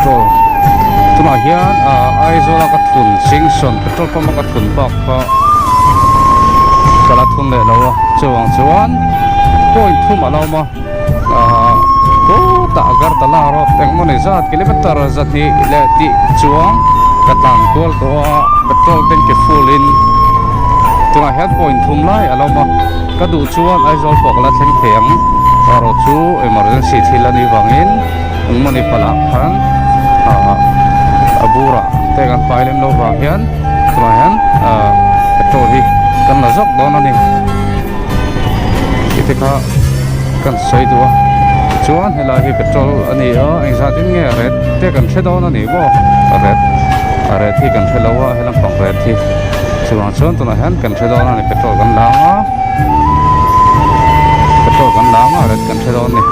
petrol tunah hian ah Aizawl a ka thun Singson petrol pump a ka thun bak kha ka la thun leh lo a chuvang chuan point thum a lo awm a ah khutah Agartala road engemaw ni zat kilometer zahnih leh tih chuang ka tlan kual tawh a petrol tank full in tunah hian point thum lai a lo awm a ka duh chuan Aizawl pawh ka la thleng thei ang erawh chu emergency thil a nih vangin engemaw ni palah khan ah a burah te kan pai lem lo vang hian tunah hian ah petrol hi kan la zawk dawn a ni tih te kha kan sawi duh a chuan helai hi petrol a ni a engzat in nge ret te kan hre dawn a ni maw a ret a ret hi kan hre lo a helam pang ret hi chuvang chuan tunah hian kan hre dawn a ni petrol kan la ang a petrol kan la ang a ret kan hre dawn a ni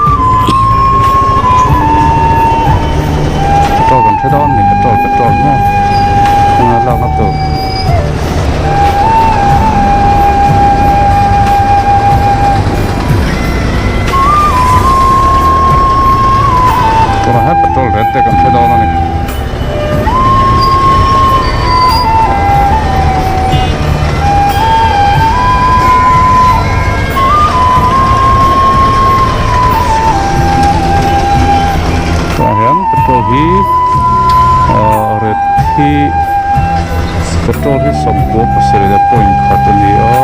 petrol kan hre dawn a ni petrol petrol maw eng lak na tur. Tunah hian petrol rate te kan hre dawn a ni. Tunah hian petrol hi ah rate hi petrol hi 97 leh point khat a ni a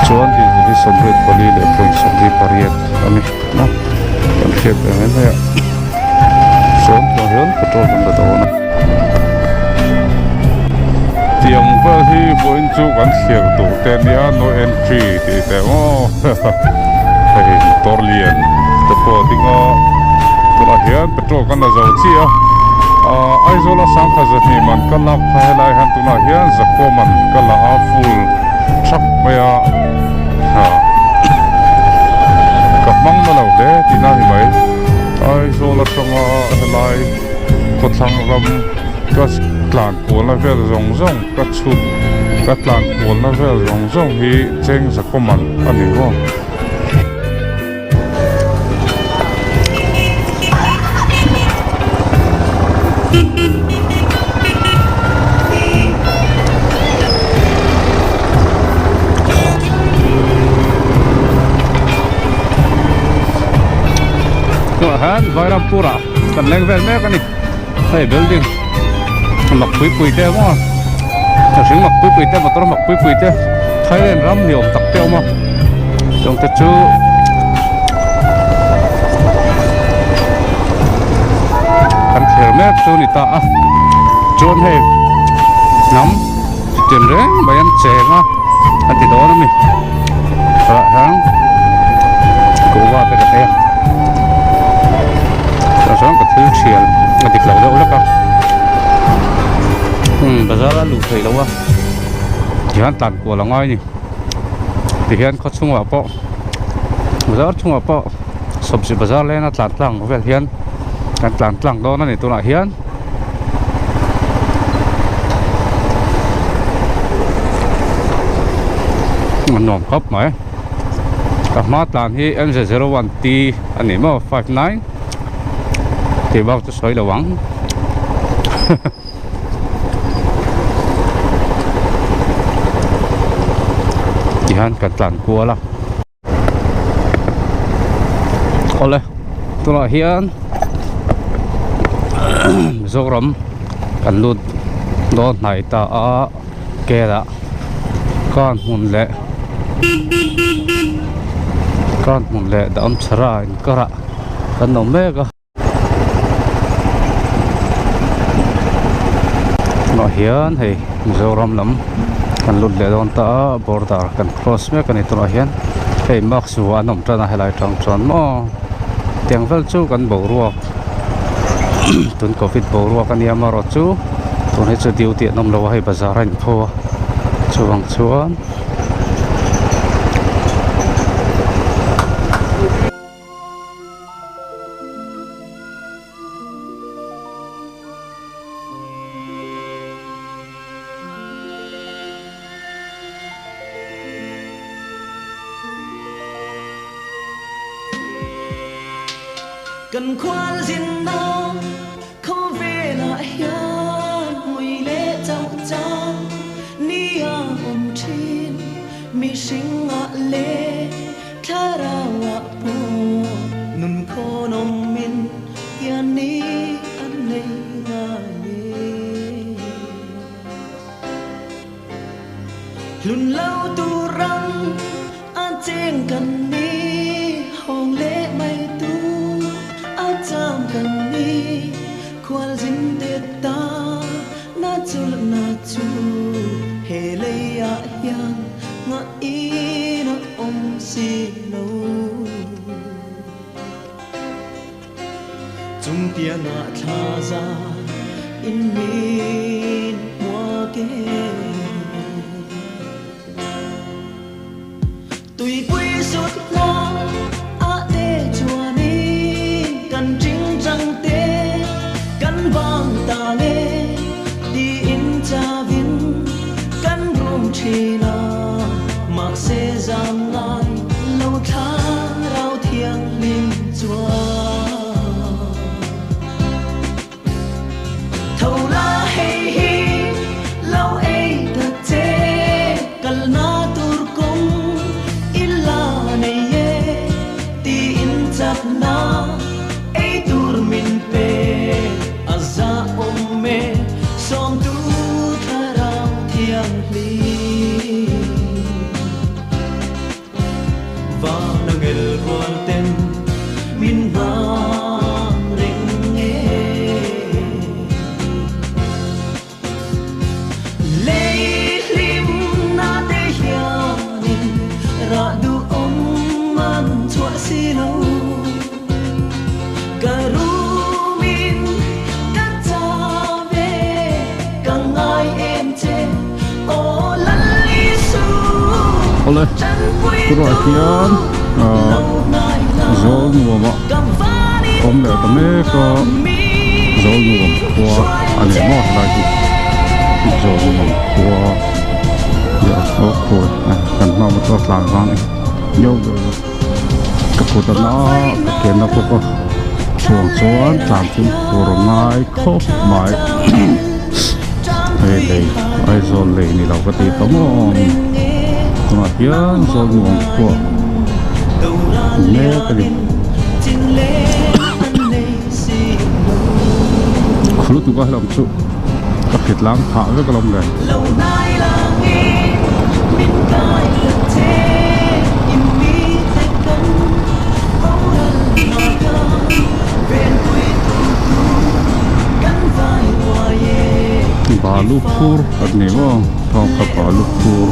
chuan diesel hi 84 leh point 78 a ni a kan hriat ve mai mai a chuan tunah hian petrol kan la dawn a. Tiang vel hi vawiin chu kan thlir tur te a nia no entry tih te maw hei motor lian te pawh a ding a tunah hian petrol kan la zo chiah a ahh Aizawl a sangkha zahnih man ka lak kha helai hian tunah hian zakua man ka la a full thak mai a ha ka hmang na lo hle tihna a ni mai Aizawl atanga helai khawthlang ram ka tlan kualna vel zawng zawng ka chhut ka tlan kualna vel zawng zawng hi cheng zakua man a ni maw. Tunah hian Vairampur ah kan leng vel mek a ni hei building mak pui pui te maw mihring mak pui pui te motor mak pui pui te Thailand ram ni awm tak te a awm a chung te chu kan thler mek chu a ni ta a chuan hei hnam chi tin reng mai an cheng a an ti dawn a ni tah hian kuhva te ka hei a tah chuan ka thil thial a dik lo deuh hlek a umm bazar a luh theih loh a tihian tlan kual a ngai a ni. Tihian khaw chhungah pawh bazar chhungah pawh sawmzi bazar lena tlan tlang vel hian kan tlan tlang dawn a ni tunah hian. A nuam khawp mai ka hma tlan hi M Z 01 T a ni maw 59 tih bak chu sawi lo ang. Tihian kan tlan kual a awle tunah hian Mizoram kan lut dawn hnaih ta a kelah kan hmun leh kan hmun leh Damchhara inkarah kan awm mek a. Tunah hian hei Mizoram lam kan lut leh dawn ta a border kan cross mek a ni tunah hian hei mask vuah an awm tan a helai tang chuan maw tiang vel chu kan boruak tun covid boruak a nia amaherawh chu tun hi chu duty an awm lo a hei bazar a inpho a chuvang chuan. Kan khual zinna khawvelah hian hmui leh chauh chang ni a awm thin. Mihringah leh thlarauah pawh nun khawnawmin hian ni an nei ngai e. Hlun lo tur ram a cheng kan ni, hawng leh mai tur a cham kan ni, khualzin te ta na chulhna chu he leiah hian ngah-in a awm si lo. Chung tiangah thla za in min hmuak e. Tuipui sut hna ah te chuanin kan tingtang te kan vang ta nge tiin chavin kan rum thin a, mahse zam ngai lo thlarau thianghlim chuan tho la hei hi lo ei ta che kalna tur kawng i la nei e tiin chakna ei tur min pe a za awm e sawmtu thlarau thianghlim. Van a ngel rual ten min nghak reng e. Lei hlim na te hianin rah duhawm an chhuah si lo. Ka rumin ka cha ve ka ngai em che aw Lal Isu. Awle tunah hian zawl nuam ah awm leh ta mek a zawl nuam khua a ni maw helai hi zawl nuam khua a khawi kan hma motor tlan vang eng deuh deuh. Ka kut a na a, ka ke na bawk a, chhuang chuan tlan chu tur a ngai khawp mai hei lei Aizawl lei ni lo ka ti ta maw tunah hian Zawlnuam khuah mek a ni khu lutuk a helam chu ka hritlang phah vek alawm le. Balu phur an ni maw thawng kha balu phur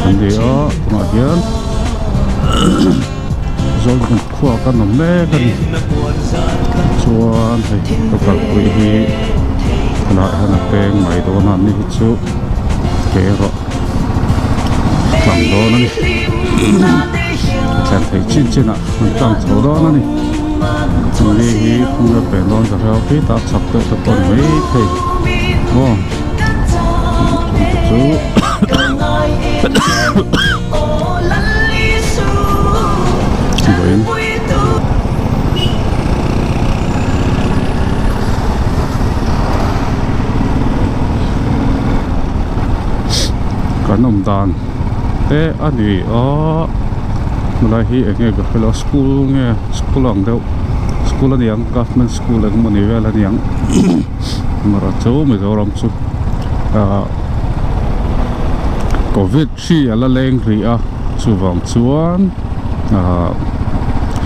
an ni a tunah hian zawlbuk khuaa kan awm mek a ni chuan hei ka kalpui hi helaiah hian a peng mai dawn a ni hi chu ke erawh a tlang dawn a ni a thlen theih chin chin ah an tlang chho dawn a ni chumi hi phung a pen dawn ka hria khi tah chak deuh te pawh a ni maithei maw chungte chu vawiin. Kan awm dan te a ni a helai hi eng nge ka hre lo school nge school ang deuh school a ni ang government school eng emaw ni vel a ni ang amaherawh chu Mizoram chu ah covid hri a la leng rih a chuvang chuan ah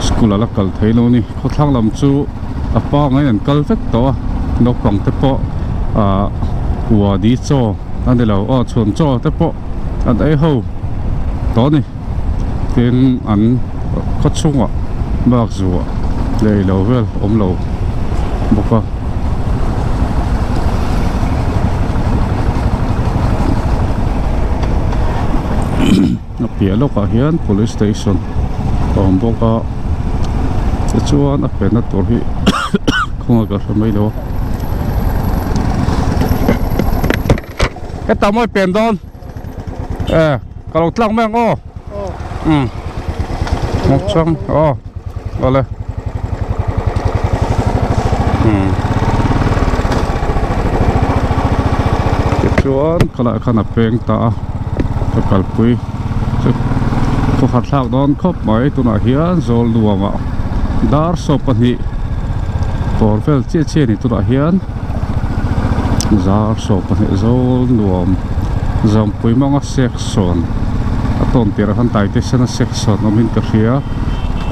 school a la kal thei lo a ni khawthlang lam chu. A pangain an kal vek tawh a naupang te pawh ah uadi chaw a ni lo aw chhun chaw te pawh an ei ho tawh a ni tin an khaw chhungah bak zuah leh ilo vel awm lo bawk a. A piah lawkah hian police station a awm bawk a tichuan a penna tur hi khawnge ka hre mai lo a hetah mawi pen dawn e ka lo tlak mai ang aw umm chuang aw awle. Umm tichuan khalaiah khan a peng ta a ka kalpui chu khawkhat thlak dawn khawp mai tunah hian zawl nuamah dar sawm pahnih kawr vel chiah chiah a ni tunah hian zar sawm pahnih zawl nuam zampui hmanga section a tawn tirah khan taite sena section awmin ka hria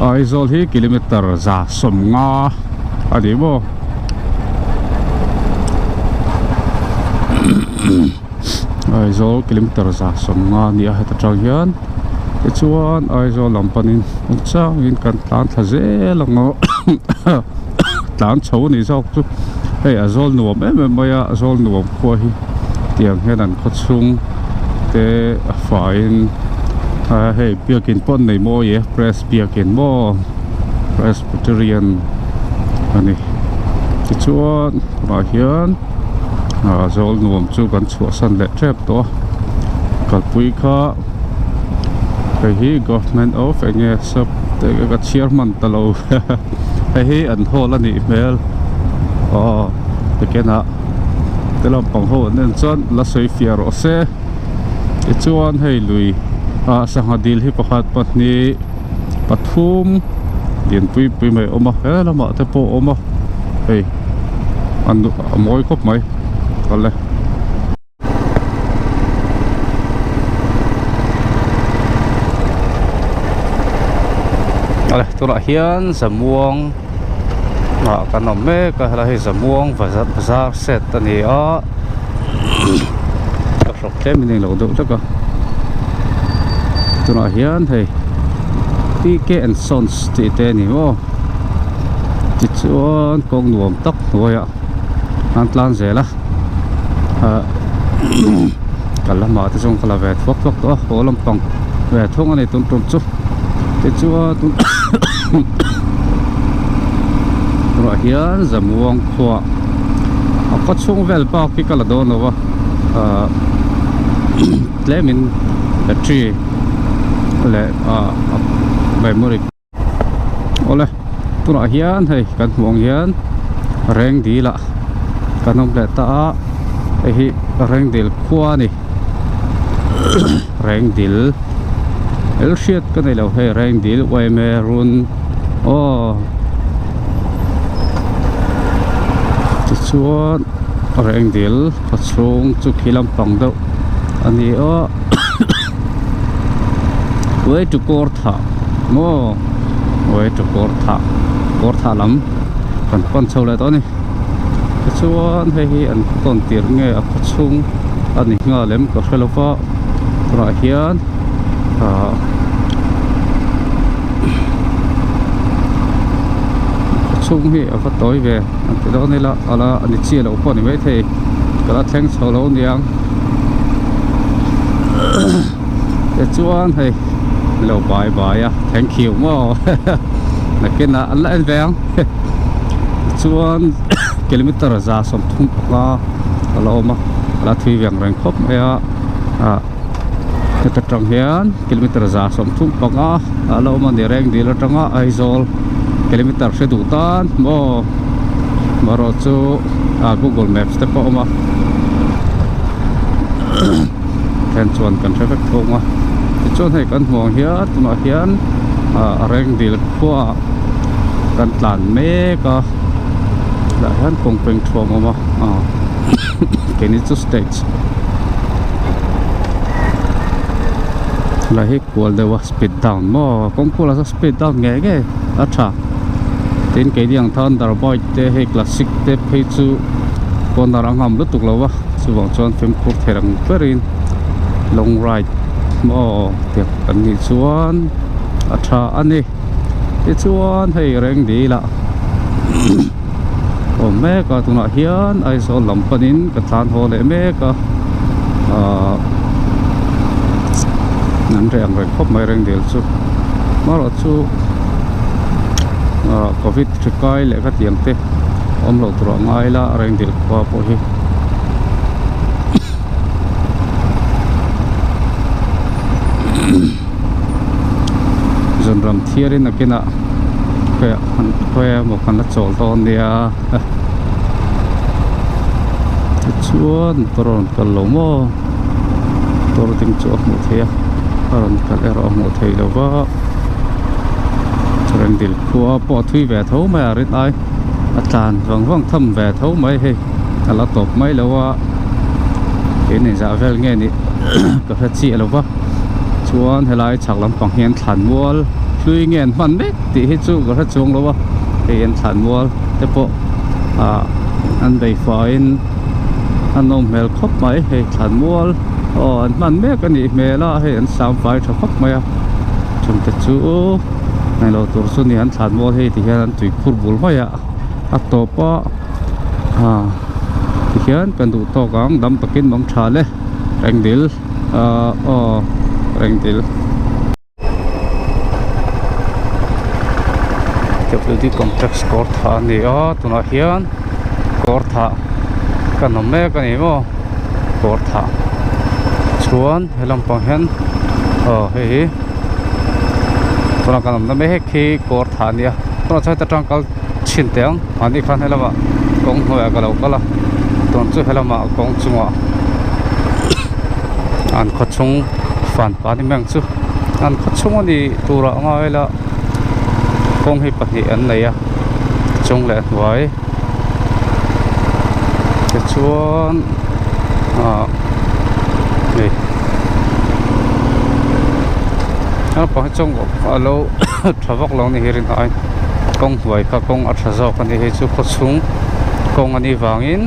Aizawl hi kilometer za sawmnga a ni maw Aizawl kilometer za sawmnga a ni a heta tang hian tichuan Aizawl lam panin changin kan tlan thla zel ang aw tlan chho a ni zawk chu hei a zawl nuam em em mai a a zawl nuam khua hi tiang hian an khaw chhung te a faiin hei biakin pawh an nei mawi e press biakin maw presbyterian a ni tichuan tunah hian ah zawl nuam chu kan chhuahsan leh tep tawh a kalpui kha hei hi government of eng nge sap ka chhiar hman ta lo. Hei hi an hall a nih hmel aw tikenah te lampang ho an en chuan la sawi fiah rawh se tichuan hei lui ah sangha dil hi pakhat pahnih pathum lian pui pui mai a awm a he lamah te pawh a awm a hei a mawi khawp mai awle. Awle tunah hian zamuang ah kan awm mek a helai hi zamuang bazar set a ni a ka hrawk tlem in englo deuh hlek a tunah hian hei P K and sons tih te a ni maw tichuan kawng nuam tak hnuaiah an tlan zel a. ah ka lamah te chuan ka la ve thuak thuak tawh a haw lampang ve thung a ni tun tum chu tichuan tun tunah hian zamuang khua a khaw chhung vel bak hi ka la dawn lo a ah tlemin battery leh ah memory. Awle tunah hian hei kan hmuh ang hian rengdil ah kan awm leh ta a hei hi rengdil khua a ni rengdil el hriat ka nei lo hei rengdil yma run aw tichuan rengdil khaw chhung chu khi lampang deuh a ni a. Way to kawr thah maw way to kawr thah kawr thah lam kan pan chho leh tawh a ni tichuan hei hi an tawn tir nge a khaw chhung a ni nghal em ka hre lo va tunah hian ah khaw chhung hi a va tawi ve an ti dawn ila ala a ni chiah loh pawh a ni maithei ka la thleng chho lo aniang. Tichuan hei lo bai bai a thank you maw nakinah an la en ve ang tichuan kilometer za sawmthum panga a la awm a a la thui veng reng khawp mai a ah heta tang hian kilometer za sawmthum panga a la awm a ni reng dil atanga Aizawl kilometer hre duh tan maw marawh chu ah google maps te pawh a awm a. Then chuan kan hre vek thung a tichuan hei kan hmuh ang hian tunah hian ah rengdil khuaah kan tlan mek a tah hian kawng peng thuam a awm a ah keini chu stage helai hi kual deuh a speed down maw kawng kualah sawn speed down ngei ngei a tha tin keini ang thunder bike te hei classic te phei chu corner a ngam lutuk lo va chuvang chuan fimkhur thei ang berin long ride maw tiang kan nih chuan a tha a ni tichuan hei reng dil ah awm mek a tunah hian Aizawl lam panin ka tlan haw leh mek a ahh an reh ang reng khawp mai reng dil chu marawh chu ahh covid hri kai leh ka tiang te awm loh tur a ngai la reng dil khua pawh hi. Zun ram thiarin a kinah khawiah khawiah emaw kan la chawl dawn nia. Chuan motor a rawn kal lo maw motor ding chu a hmuh theih a a rawn kal erawh a hmuh theih lo va rengdil khua pawh a thui ve tho mai a rin ai a tlan vang vang tham ve tho mai hei a la tawp mai lo a keini zah vel nge nih ka hre chiah lo va chuan helai chhak lampang hian thlanmual hlui nge an hman mek tih hi chu ka hre chuang lo a hei an thlanmual te pawh ah an bei faiin a nawm hmel khawp mai hei thlanmual aw an hman mek a nih hmel a hei an sam fai tha khawp mai a chungte chu englo tur chu ni an thlanmual hei ti hian an tuikhur bul mai a a tawp a ah tihian kan duh tawk ang dam takin mawng tha le rengdil ah aw rengdil. WD complex kawr thah a ni a tunah hian kawr thah kan awm mek a ni maw kawr thah chuan he lampang hian aw hei hi tuna kan awmna mek hi kawr thah a ni a tunah chuan heta tang kal chhin teh ang mahni khan he lamah kawng hnuaiah ka lo kal a tun chu he lamah kawng chungah an khawchhung fan pah ni mai ang chu an khawchhung a ni turah ngai ila kawng hi pahnih an nei a chung leh hnuai tichuan ah hei naupang hi chuan a lo tha vak lo a ni hi rin ai kawng hnuai kha kawng a tha zawk a ni hei chu khawchhung kawng a nih vangin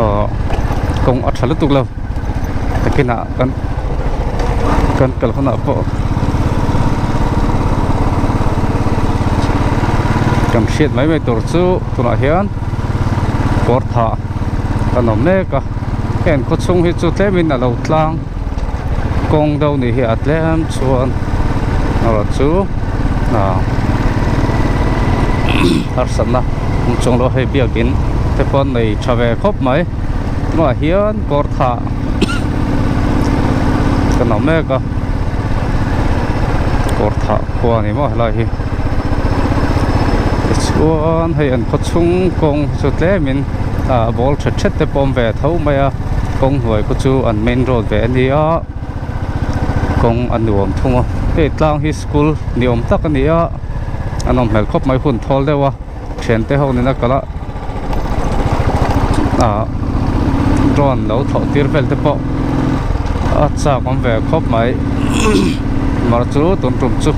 aw kawng a tha lutuk lo. Takinah kan kan kal hunah pawh kan hriat mai mai tur chu tunah hian kawr thah kan awm mek a heng khaw chhung hi chu tlemin a lo tlang kawng deuh nih hi a tlem chuan erawh chu ah harsatna awm chuang lo hei biakin te pawh an nei tha ve khawp mai. Tunah hian kawr thah kan awm mek a kawr thah khua a ni maw helai hi tichuan hei an khaw chhung kawng chu tlemin ah ball that that te pawh a awm ve tho mai a kawng hnuai khu chu an main road ve a ni a kawng a nuam thung a hei tlang hi school ni awm tak a ni a a nawm hmel khawp mai hun thawl deuh a. Thiante ho nena kal a ah drone lo thlawh tir vel te pawh a chak awm ve khawp mai mar chu tun tum chu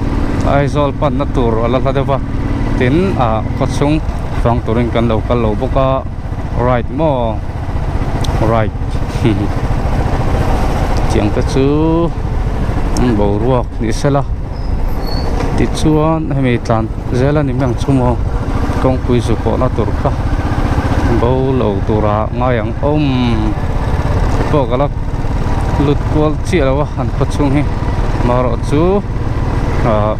Aizawl panna tur a la hla deuh va tin ah khawchhung fang turin kan lo kal lo bawk a right maw right tiang te chu boruak ni sela. Tichuan hemi tlan zel a ni mai ang chu maw kawngpui zu pawhna tur kha bo lo tura ngai ang awm pawh ka la lut kual chiah lo a an khaw chhung hi marawh chu ah